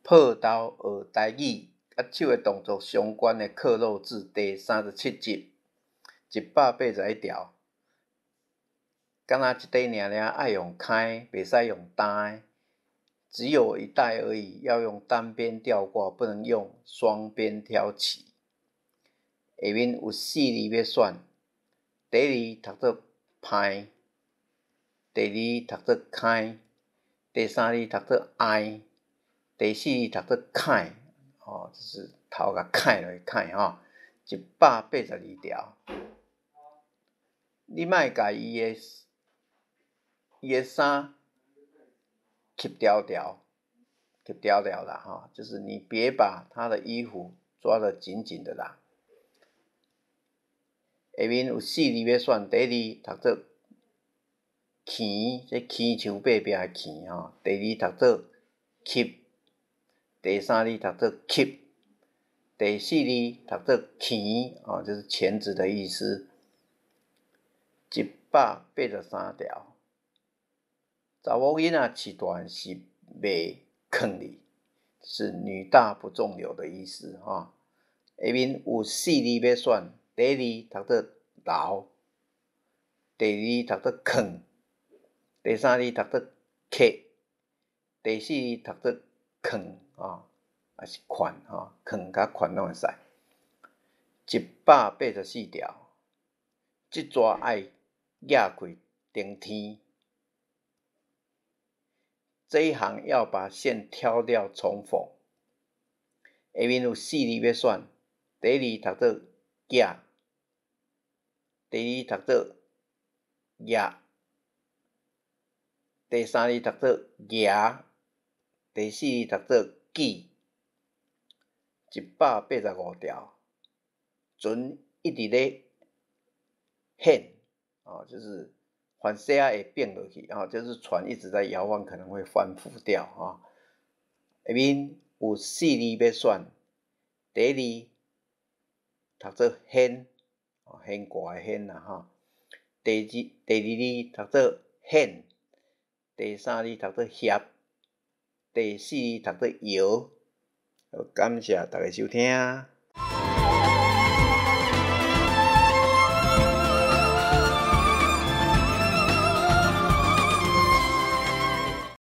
破豆學台語，佮手的動作相關的克漏字第三十七集，181條。干焦一塊爾爾，愛用牽，袂使用擔。只有一帶而已，要用單邊吊掛，不能用雙邊挑起。下面有四字欲選，第一字讀做歹，第二字讀做牽，第三字讀做愛，第四字讀做崁。哦，就是頭共崁落去崁吼，182條。你莫共伊的衫吸牢牢，吸牢牢啦吼，就是你別把他的衣服抓得緊緊的啦。下面有四字欲選，第一字讀做墘，這墘像爬壁的墘吼。第二讀做吸，第三字讀做吸，第四字讀做鉗，哦，就是鉗子的意思。183條，查某囡仔飼大漢是袂囥哩，是女大不中留的意思哈。下面有四字欲選，第一字讀做留，第二字讀做囥，第三字讀做客，第四字讀做囥啊，抑是勸吼，囥佮勸攏會使。184條，這逝愛攑開登天。這一行要把線挑掉重縫。下面有四字欲選，第一字讀做寄，第二字讀做攑，第三字讀做夯，第四字讀做記。185條，船一直咧掀，哦，就是翻勢仔會變落去，哦，就是船一直在搖晃，可能會翻覆掉，哈。下面有四字欲選，第一字讀做掀，哦，掀蓋的掀啦，吼。第二字讀做顯，第三字讀做協，第四字讀做搖。感謝大家收聽。